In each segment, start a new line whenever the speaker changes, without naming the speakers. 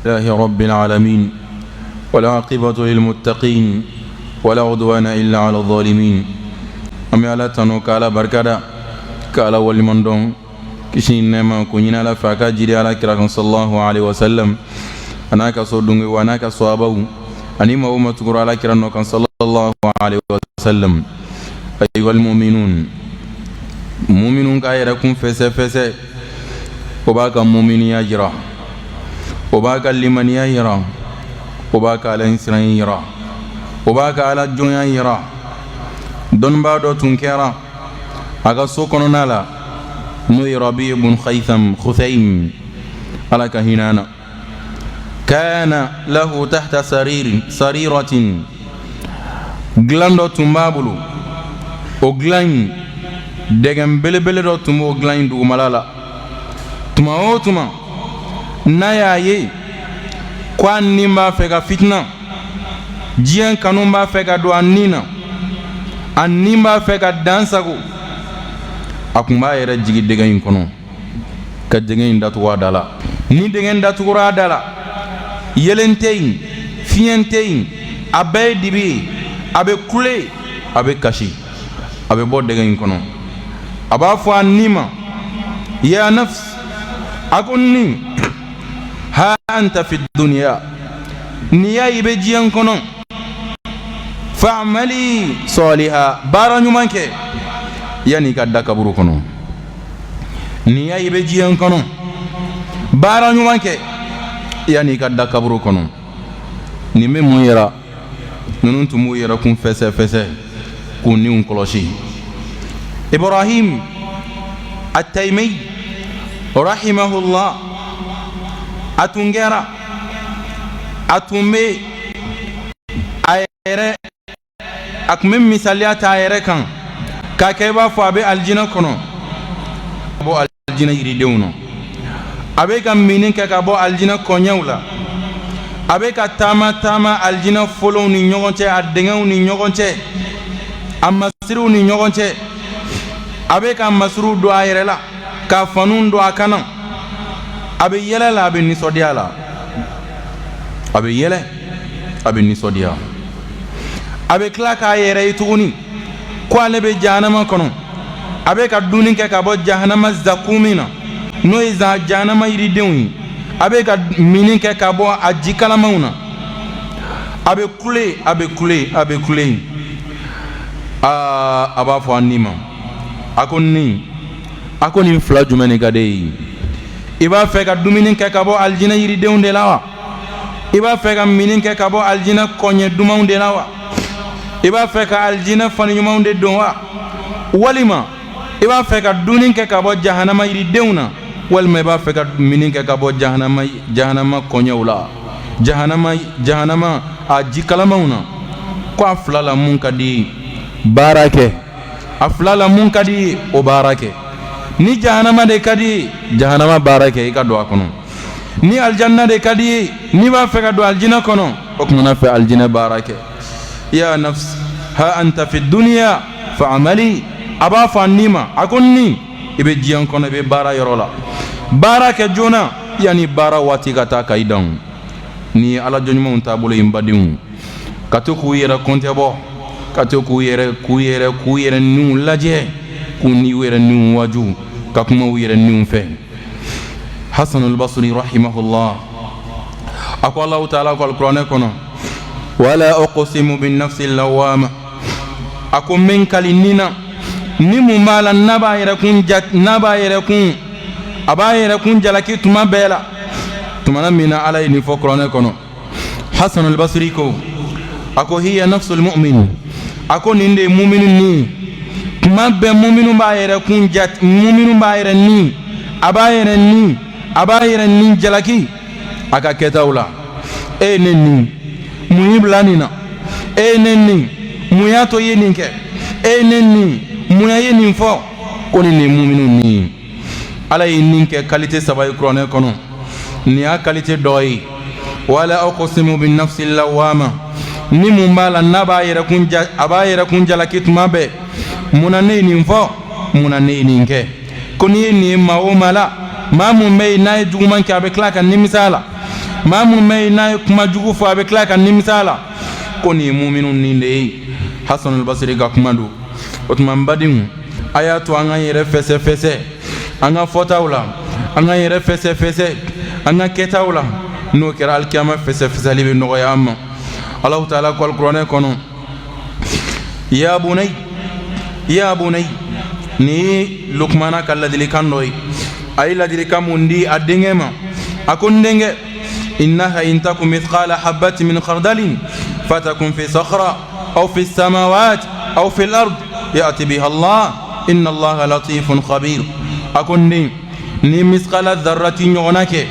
لله رب العالمين والعاقبة للمتقين ولا عدوان إلا على الظالمين. An bɛ Ala tanu, k'Ala barikada, k'Ala waleɲuman dɔn. Kisi ni nɛɛma ko ɲini Ala fɛ a ka jiri Ala kira kan sallallahu alaihi wasallam, a n'a ka so dungew, a n'a ka sahabaw, ani maa o maa tugura Ala kira nɔ kan sallallahu alaihi wasallam. Ayyuhal mu'minun, mu'minun k'a yɛrɛ kun fɛsɛfɛsɛ, o b'a ka muminiya jira, o b'a ka limaniya yira, o b'a ka Ala siran yira, o b'a ka Ala jɔnya yira. Dɔnnibaa dɔ tun kɛra a ka so kɔnɔna la, n'o ye Rabi bun Khaytham Khuthaym, Ala ka hinɛ na. Kana lahu tahta sariri sariratin, dilan dɔ tun b'a bolo. O dilan in, dɛgɛn belebele dɔ tun b'o dilan in dugumala la. Tuma o tuma n'a y'a ye ko a ni b'a fɛ ka fitina, diɲɛ kanu b'a fɛ ka don a ni na, a ni b'a fɛ ka dan sago, a tun b'a yɛrɛ jigin dɛgɛ in kɔnɔ ka dɛgɛ in datugu a da la. Ni dɛgɛ in datugura a da la, yelen tɛ yen, fiɲɛ tɛ yen, a bɛɛ ye dibi ye. A bɛ kule, a bɛ kasi, a bɛ bɔ dɛgɛ in kɔnɔ, a b'a fɔ a ni ma: ya nafs, a ko ni ha anta fi dunya, n'i y'a ye i bɛ diɲɛ kɔnɔ, fa'amali saliha, baara ɲuman kɛ yanni i ka da kaburu kɔnɔ. N'i y'a ye i bɛ diɲɛ kɔnɔ, baara ɲuman kɛ yanni i ka da kaburu kɔnɔ. Nin bɛ mun yira? Ninnu tun b'u yɛrɛ kun fɛsɛfɛsɛ k'u niw kɔlɔsi. Ibrahim Atayimi rahimahullah, a tun kɛra, a tun bɛ a yɛrɛ, a tun bɛ misaliya ta a yɛrɛ kan k'a kɛ i b'a fɔ a bɛ alijinɛ kɔnɔ, bɔ alijinɛ yiridenw na, a bɛ ka minni kɛ ka bɔ alijinɛ kɔɲɛw la, a bɛ ka taama taama alijinɛ folonw ni ɲɔgɔn cɛ, a dingɛw ni ɲɔgɔn cɛ, a masiriw ni ɲɔgɔn cɛ. A bɛ ka masiriw don a yɛrɛ la, ka faniw don a kan na. A bɛ yɛlɛ la, a bɛ nisɔndiya la, a bɛ yɛlɛ, a bɛ nisɔndiya. A bɛ tila k'a yɛrɛ ye tuguni ko ale bɛ jahanama kɔnɔ, a bɛ ka dumuni kɛ ka bɔ jahanama zakumi na, n'o ye jahanama yiridenw ye, a bɛ ka minni kɛ ka bɔ a ji kalamanw na. A bɛ kule, a bɛ kule, a bɛ kule. Aa, a b'a fɔ a ni ma, a ko ni, a ko nin fila jumɛn de ka di ye? I b'a fɛ ka dumuni kɛ ka bɔ alijinɛ yiridenw de la wa? I b'a fɛ ka minni kɛ ka bɔ alijinɛ kɔɲɛ dumanw de la wa? I b'a fɛ ka alijinɛ fani ɲumanw de don wa? Walima i b'a fɛ ka dumuni kɛ ka bɔ jahanama yiridenw na, walima i b'a fɛ ka minni kɛ ka bɔ jahanama kɔɲɛw la, jahanama a ji kalamanw na? Ko a fila la mun ka di, baara kɛ. A fila la mun ka di, o baara kɛ. Ni jahanama de ka di, jahanama baara kɛ, i ka don a kɔnɔ. Ni alijanna de ka di ye, n'i b'a fɛ ka don alijinɛ kɔnɔ, o kumana fɛ alijinɛ baara kɛ. Ya nafs ha anta fi dunya fa'amali, a b'a fɔ a ni ma, a ko ni i bɛ diɲɛ kɔnɔ, i bɛ baara yɔrɔ la, baara kɛ joona yanni baara waati ka taa ka i dan. Ni Ala jɔnɲumanw taabolo ye, n badenw, ka to k'u yɛrɛ kɔntɛ bɔ, ka to k'u yɛrɛ niw lajɛ, k'u ni u yɛrɛ niw waju, ka kuma u yɛrɛ niw fɛ. Hasan al-Basri rahimahullah, a ko Allahu taala ko alikuranɛ kɔnɔ: wala uqsimu bin nafsi lawama. A ko n bɛ n kali ni na, ni mun b'a la, n'a b'a yɛrɛ kun ja, n'a b'a yɛrɛ kun, a b'a yɛrɛ kun jalaki tuma bɛɛ la. Tumana min na Ala ye nin fɔ kuranɛ kɔnɔ, Hasan al-Basri ko, a ko hiya nafsul mu'min, a ko nin de ye muminu ni. Tuma bɛɛ muminu b'a yɛrɛ kun ja, muminu b'a yɛrɛ ni, a b'a yɛrɛ ni, a b'a yɛrɛ ni jalaki a ka kɛtaw la. E ye ne ni, mun y'i bila nin na? E ye ne ni, mun y'a to i ye nin kɛ? E ye ne ni, mun y'a ye nin fɔ? Ko nin de ye muminu ni. Ala ye nin kɛ qualité saba ye kuranɛ kɔnɔ. Nin y'a qualité dɔ ye: wala uqsimu bin nafsi lawama. Ni mun b'a la, n'a b'a yɛrɛ kun ja, a b'a yɛrɛ kun jalaki tuma bɛɛ: mun na ne ye nin fɔ? Mun na ne ye nin kɛ? Ko n'i ye nin ye maa o maa la, maa mun bɛ yen n'a ye juguman kɛ, a bɛ tila ka nimisa a la. Maa mun bɛ yen n'a ye kuma jugu fɔ, a bɛ tila ka nimisa a la, ko nin ye muminu ni de ye. Hasan al-Basri ka kuma don. O tuma, n badenw, a y'a to an k'an yɛrɛ fɛsɛfɛsɛ an ka fɔtaw la, an k'an yɛrɛ fɛsɛfɛsɛ an ka kɛtaw la. N'o kɛra, alikiyama fɛsɛfɛsɛli bɛ nɔgɔya an ma. Alahu taala ko alikuranɛ kɔnɔ: ya bunay, ya bunay. Nin ye Lukumana ka ladilikan dɔ ye. A ye ladilikan mun di a denkɛ ma? A ko: n denkɛ, innaha in taku mithqala habbatin min khardalin fatakun fi sakhra aw fi samawat aw fi al-ard ya'ti biha Allah, inna Allaha latifun khabir. A ko: n den, ni miskala dharrati ɲɔgɔnna kɛ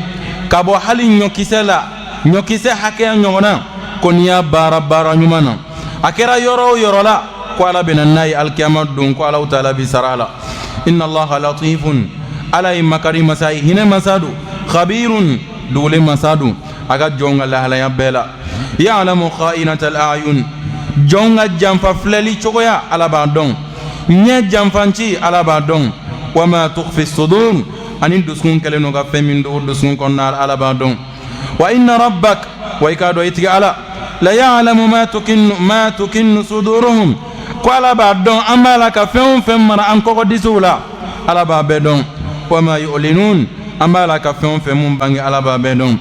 ka bɔ hali ɲɔkisɛ la, ɲɔkisɛ hakɛya ɲɔgɔnna, ko n'i y'a baara baara ɲuman na, a kɛra yɔrɔ o yɔrɔ la, ko Ala bɛna n'a ye alikiyama don, ko Alahu taala bi sara a la. Inna Allaha latifun, Ala ye makari masa ye, hinɛ masa don, khabirun, dogolen masa don a ka jɔnw ka lahalaya bɛɛ la. Ya'lamu kha'inatal a'yun, jɔnw ka janfa filɛli cogoya, Ala b'a dɔn. Ɲɛ janfanci, Ala b'a dɔn. Wa ma tukhfi sudur, ani dusukun kɛlen don ka fɛn min dogo dusukun kɔnɔna, Ala b'a dɔn. Wa inna rabbak, wa i k'a dɔn i tigi Ala, la ya'lamu ma tukinnu suduruhum, ko Ala b'a dɔn an b'a la ka fɛn o fɛn mara an kɔkɔ disiw la, Ala b'a bɛɛ dɔn. Wa ma yu'linun, an b'a la ka fɛn o fɛn mun bange, Ala b'a bɛɛ dɔn.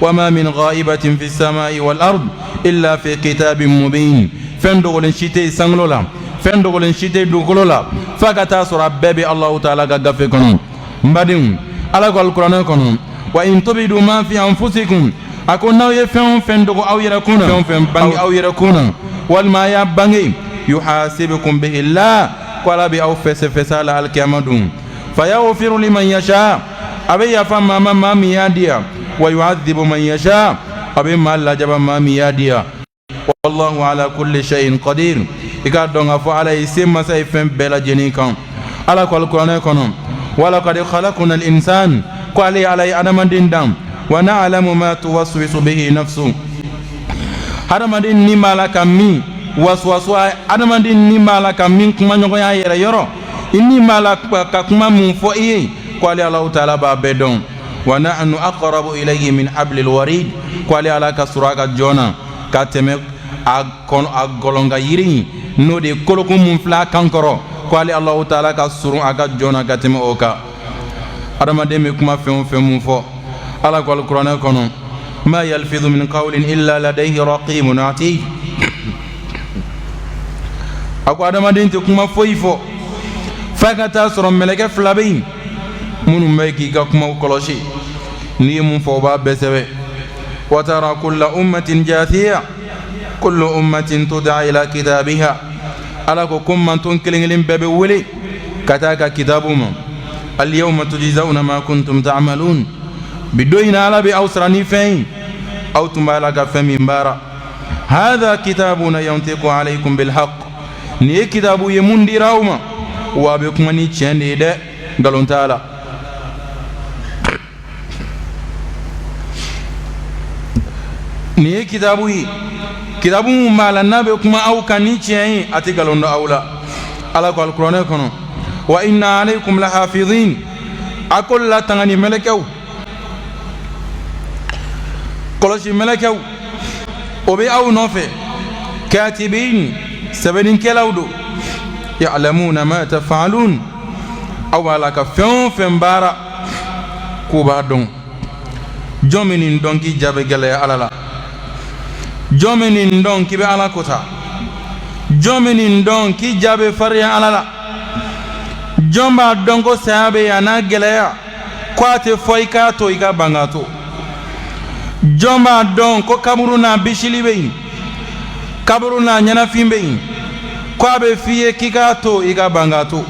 Wa ma min ghaibatin fi samai wal ard illa fi kitabin mubin, fɛn dogolen si tɛ sankolo la, fɛn dogolen si tɛ dugukolo la, f'a ka taa sɔrɔ a bɛɛ bɛ Alahu taala ka gafe kɔnɔ. N badenw, Ala ko alikuranɛ kɔnɔ: wa in tubidu ma fi anfusikum, a ko n'aw ye fɛn o fɛn dogo aw yɛrɛ kun na, fɛn o fɛn bange aw yɛrɛ kun na, walima a y'a bange, yuhasibukum bihi la, ko Ala bɛ aw fɛsɛfɛsɛ a la alikiyama don. Fayaghfiru liman yasha, a bɛ yafa maa ma, maa min y'a diya, wa yu'adhibu man yasha, a bɛ maa lajaba, maa min y'a diya. Wallahu ala kulli shay'in qadir. I k'a dɔn k'a fɔ Ala ye se masa ye fɛn bɛɛ lajɛlen kan. Ala ko alikuranɛ kɔnɔ: walaqad khalaqna al-insan, ko ale Ala ye adamaden dan, wa na'lamu ma tuwaswisu bihi nafsu, hadamaden ni b'a la ka min wasuwasu, adamaden ni b'a la ka min kumaɲɔgɔnya yɛrɛ yɔrɔ, i ni b'a la ka kuma mun fɔ i ye, ko ale Alahu taala b'a bɛɛ dɔn. Wa nahnu aqrabu ilayhi min hablil warid, ko ale Ala ka surun a ka jɔn na ka tɛmɛ a kɔnɔ a gɔlɔnka yiri in, n'o de ye kolokun mun filɛ a kan kɔrɔ, ko ale Alahu taala ka surun a ka jɔn na ka tɛmɛ o kan. Adamaden bɛ kuma fɛn o fɛn mun fɔ, Ala ko alikuranɛ kɔnɔ: ma yalfidu min qawlin illa ladayhi raqibun atid. A ko adamaden tɛ kuma foyi fɔ f'a ka taa sɔrɔ mɛlɛkɛ fila bɛ yen minnu bɛ k'i ka kumaw kɔlɔsi. N'i ye mun fɔ, o b'a bɛɛ sɛbɛn. Wa tara kulla ummatin jathiya, kullu ummatin tud'a ila kitabiha. Ala ko ko manton kelen kelen bɛɛ bɛ wele ka taa ka kitabu ma. Al-yawma tujzawna ma kuntum ta'malun, bi don in na, Ala bɛ aw sara ni fɛn ye aw tun b'a la ka fɛn min baara. Hadha kitabuna yantiqu alaykum bilhaq, nin ye kitabu ye mun dira aw ma, wa a bɛ kuma ni tiɲɛ de ye dɛ, nkalon t'a la. Nin ye kitabu ye, kitabu mun b'a la n'a bɛ kuma aw kan ni tiɲɛ ye, a tɛ nkalon da aw la. Ala ko alikuranɛ kɔnɔ: wa inna alaykum lahafizin, a ko latangani mɛlɛkɛw, kɔlɔsi mɛlɛkɛw, o bɛ aw nɔfɛ, katibin, sɛbɛnnikɛlaw don, ya'lamuna ma taf'alun, aw b'a la ka fɛn o fɛn baara, k'u b'a dɔn. Jɔn bɛ nin dɔn k'i ja bɛ gɛlɛya Ala la? Jɔn bɛ nin dɔn k'i bɛ Ala kota? Jɔn bɛ nin dɔn k'i ja bɛ farinya Ala la? Jɔn b'a dɔn ko saya bɛ yan n'a gɛlɛya, ko a tɛ fɔ i k'a to i ka ban k'a to? Jɔn b'a dɔn ko kaburu n'a bisili bɛ yen, kaburu n'a ɲɛnafin bɛ yen, ko a bɛ f'i ye k'i k'a to i ka ban k'a to?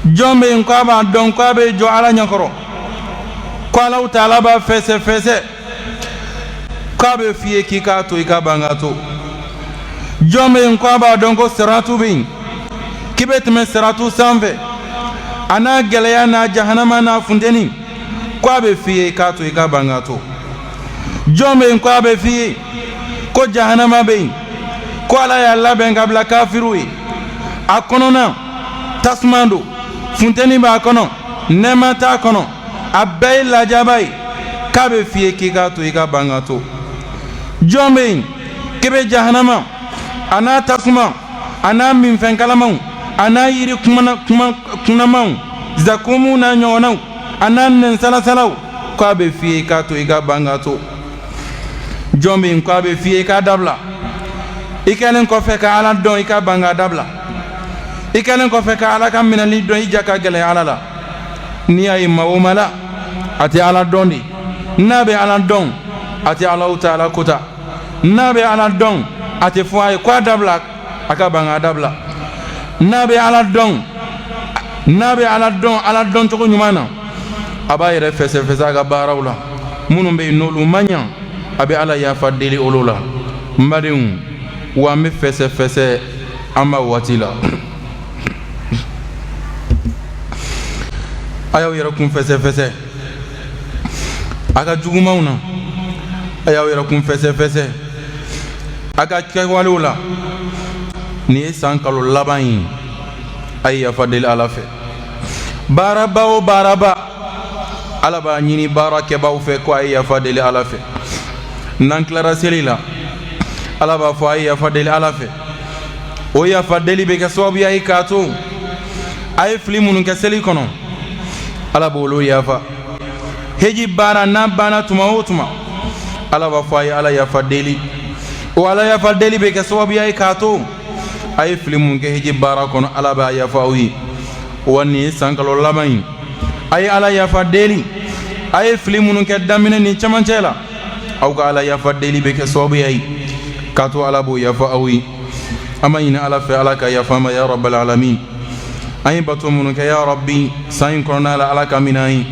Jɔn bɛ yen ko a b'a dɔn ko a bɛ jɔ Ala ɲɛkɔrɔ, ko Alahu taala b'a fɛsɛ fɛsɛ, k'a bɛ f'i ye k'i k'a to i ka ban k'a to? Jɔn bɛ yen ko a b'a dɔn ko siratu bɛ yen, k'i bɛ tɛmɛ siratu sanfɛ, a n'a gɛlɛya n'a jahanama n'a funteni, ko a bɛ f'i ye k'a to i ka ban k'a to? Jɔn bɛ yen ko a bɛ f'i ye ko jahanama bɛ yen, ko Ala y'a labɛn ka bila kafiriw ye, a kɔnɔna tasuma don, funteni b'a kɔnɔ, nɛɛma t'a kɔnɔ, a bɛɛ ye lajaba ye, k'a K'a bɛ f'i ye k'i k'a to, i ka ban k'a to. Jɔn bɛ yen k'i bɛ jahanama a n'a tasuma a n'a minfɛn kalamanw a n'a yiri kunamanw zakumu n'a ɲɔgɔnnaw a n'a nɛn salasalaw, k'a bɛ f'i ye k'a to, i ka ban k'a to. Jɔn bɛ yen k'a bɛ f'i ye k'a dabila, i kɛlen kɔfɛ ka Ala dɔn, i ka ban k'a dabila. I kɛlen kɔfɛ ka Ala ka minɛli dɔn, i ja ka gɛlɛn Ala la. N'i y'a ye maa o maa la, a tɛ Ala dɔn de. N'a bɛ Ala dɔn, a tɛ Alahu taala kota. N'a bɛ Ala dɔn, a tɛ fɔ a ye k'a dabila, a ka ban k'a dabila. N'a bɛ Ala dɔn, n'a bɛ Ala dɔn Ala dɔn cogo ɲuman na, a b'a yɛrɛ fɛsɛfɛsɛ a ka baaraw la. Minnu bɛ yen n'olu ma ɲa, a bɛ Ala yafa deli olu la. N badenw, wa an bɛ fɛsɛfɛsɛ an b'a waati la. A y'aw yɛrɛ kun fɛsɛfɛsɛ a ka jugumanw na, a y'aw yɛrɛ kun fɛsɛfɛsɛ a ka kɛwalew la. Nin ye san kalo laban ye, a ye yafa deli Ala fɛ. Baaraba o baaraba, Ala b'a ɲini baarakɛbaw fɛ ko a ye yafa deli Ala fɛ. N'an tilara seli la, Ala b'a fɔ a ye yafa deli Ala fɛ. O yafa deli bɛ kɛ sababuya ye k'a to a ye fili minnu kɛ seli kɔnɔ, Ala b'olu yafa. Heji baara n'a banna tuma o tuma, Ala b'a fɔ a ye Ala yafa deli. O Ala yafa deli bɛ kɛ sababuya ye k'a to a ye fili mun kɛ heji baara kɔnɔ, Ala b'a yafa aw ye. Wa nin ye san kalo laban ye, a ye Ala yafa deli. A ye fili minnu kɛ daminɛ ni cɛmancɛ la, aw ka Ala yafa deli bɛ kɛ sababuya ye k'a to Ala b'o yafa aw ye. An b'a ɲini Ala fɛ, Ala ka yafa an ma, ya rabbal alamin. An ye bato minnu kɛ, ya rabbi, san in kɔnɔna la, Ala ka minɛ an ye.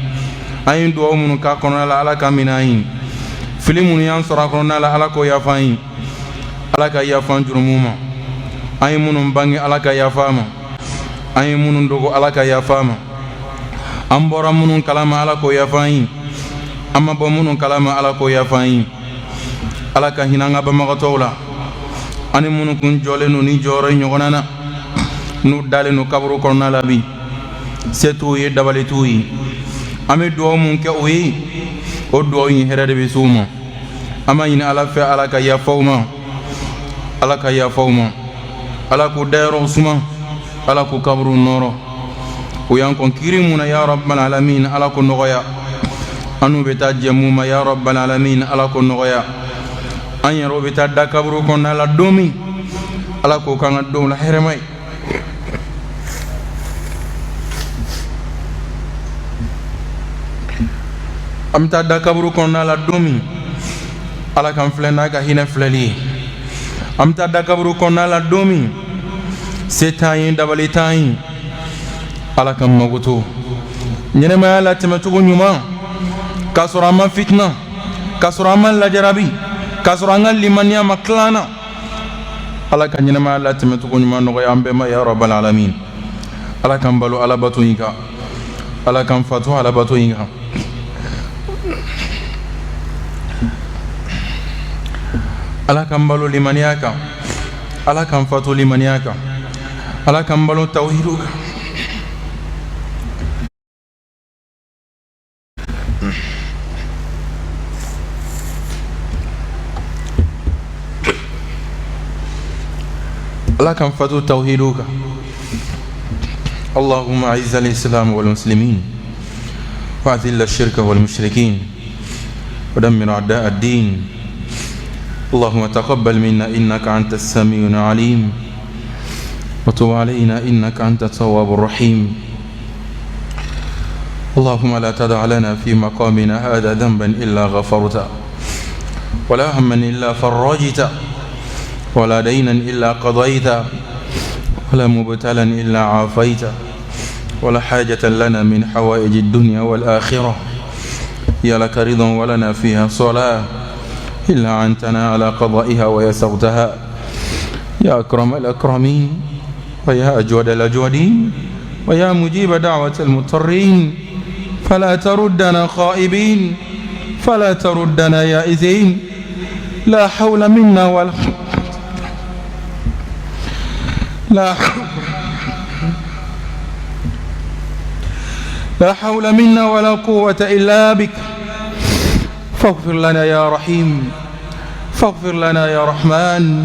An ye dugawu minnu k'a kɔnɔna la, Ala ka minɛ an ye. Fili minnu y'an sɔrɔ a kɔnɔna la, Ala k'o yafa an ye. Ala ka yafa an jurumu ma. An ye minnu bange, Ala ka yafa an ma. An ye minnu dogo, Ala ka yafa an ma. An bɔra minnu kalama, Ala k'o yafa an ye. An ma bɔ minnu kalama, Ala k'o yafa an ye. Ala ka hinɛ an ka banbagatɔw la, ani minnu kun jɔlen don ni jɔyɔrɔ ye ɲɔgɔnna na, n'u dalen don kaburu kɔnɔna la bi, se t'u ye, dabali t'u ye. An bɛ dugawu mun kɛ o ye, o dugawu in hɛrɛ de bɛ s'u ma. An b'a ɲini Ala fɛ, Ala ka yafa u ma, Ala ka yafa u ma, Ala k'u dayɔrɔw suma, Ala k'u kaburu nɔɔrɔ. U y'an kɔn kiri mun na, ya rabbal alamin, Ala k'o nɔgɔya. An n'u bɛ taa jɛ mun ma, ya rabbal alamin, Ala k'o nɔgɔya. An yɛrɛw bɛ taa da kaburu kɔnɔna la don min, Ala k'o k'an ka donw la hɛrɛma ye. An bɛ taa da kaburu kɔnɔna la don min, Ala k'an filɛ n'a ka hinɛ filɛli ye. An bɛ taa da kaburu kɔnɔna la don min, se t'an ye, dabali t'an ye, Ala k'an makoto ɲɛnɛmaya la tɛmɛcogo ɲuman, k'a sɔrɔ an ma fitina, k'a sɔrɔ an ma lajarabi, k'a sɔrɔ an ka limaniya ma tila an na. Ala ka ɲɛnɛmaya la tɛmɛcogo ɲuman nɔgɔya an bɛɛ ma, ya rabbal alamin. Ala k'an balo alabato in kan, Ala k'an fatu alabato in kan. Ala k'an balo limaniya kan, Ala k'an fatu limaniya kan, Ala k'an balo tawhidu kan. Ala k'an fatu tawhidu kan. اللهم أعز الإسلام والمسلمين وأذل الشرك والمشركين ودمر أعداء الدين. اللهم تقبل منا إنك أنت السميع العليم وتب علينا إنك أنت التواب الرحيم. اللهم لا تدع لنا في مقامنا هذا ذنبا إلا غفرته، ولا هما إلا فرجته، ولا دينا إلا قضيته، ولا مبتلا إلا عافيته، ولا حاجة لنا من حوائج الدنيا والآخرة يا لك رضا ولنا فيها صلاة إلا أعنتنا على قضائها ويسرتها، يا أكرم الأكرمين ويا أجود الأجودين ويا مجيب دعوة المضطرين. فلا تردنا خائبين، فلا تردنا يائسين. لا حول منا ولا لا لا حول منا ولا قوة إلا بك. فاغفر لنا يا رحيم، فاغفر لنا يا رحمن.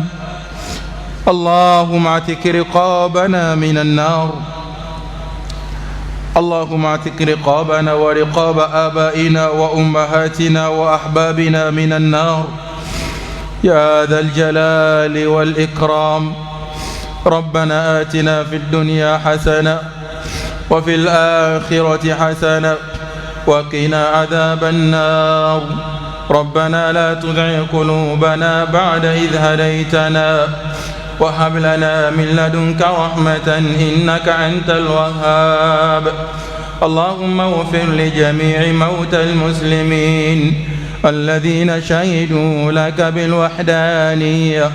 اللهم اعتق رقابنا من النار، اللهم اعتق رقابنا ورقاب آبائنا وأمهاتنا وأحبابنا من النار يا ذا الجلال والإكرام. ربنا آتنا في الدنيا حسنة وفي الآخرة حسنة وقنا عذاب النار. ربنا لا تزغ قلوبنا بعد إذ هديتنا وهب لنا من لدنك رحمة إنك أنت الوهاب. اللهم اغفر لجميع موتى المسلمين الذين شهدوا لك بالوحدانية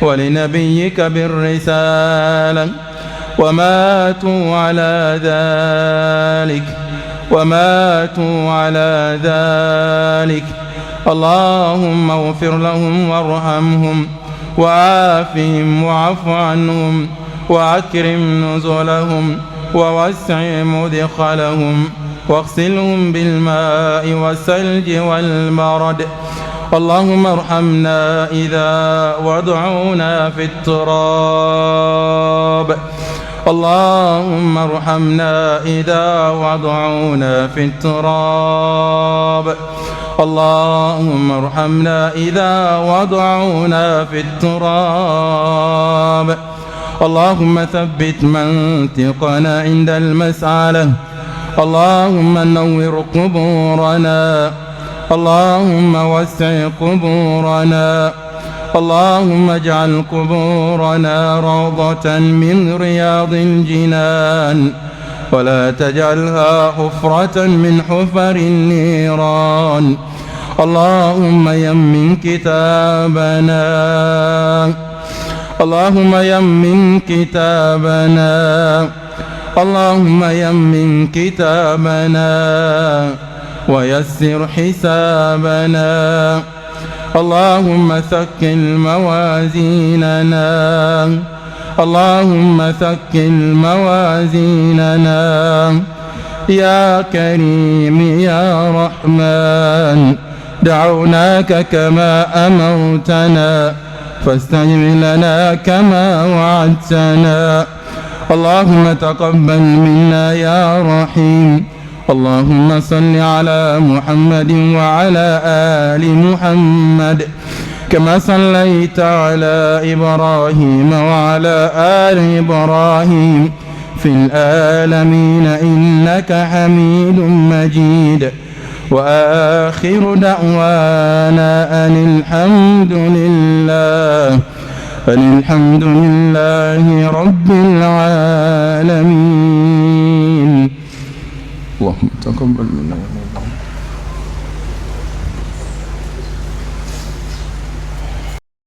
ولنبيك بالرسالة وماتوا على ذلك وماتوا على ذلك. اللهم اغفر لهم وارحمهم وعافهم واعف عنهم وأكرم نزلهم ووسع مدخلهم واغسلهم بالماء والثلج والبرد. اللهم ارحمنا إذا وضعونا في التراب، اللهم ارحمنا إذا وضعونا في التراب، اللهم ارحمنا إذا وضعونا في التراب. اللهم ثبت منطقنا عند المسألة، اللهم نور قبورنا، اللهم وسع قبورنا، اللهم اجعل قبورنا روضة من رياض الجنان ولا تجعلها حفرة من حفر النيران. اللهم يمن كتابنا، اللهم يمن كتابنا، اللهم يمن كتابنا ويسر حسابنا. اللهم ثقل موازيننا، اللهم ثقل موازيننا يا كريم يا رحمن. دعوناك كما أمرتنا فاستجب لنا كما وعدتنا. اللهم تقبل منا يا رحيم. اللهم صل على محمد وعلى آل محمد كما صليت على إبراهيم وعلى آل إبراهيم في العالمين إنك حميد مجيد. وآخر دعوانا أن الحمد لله، أن الحمد لله رب العالمين. اللهم تقبل منا.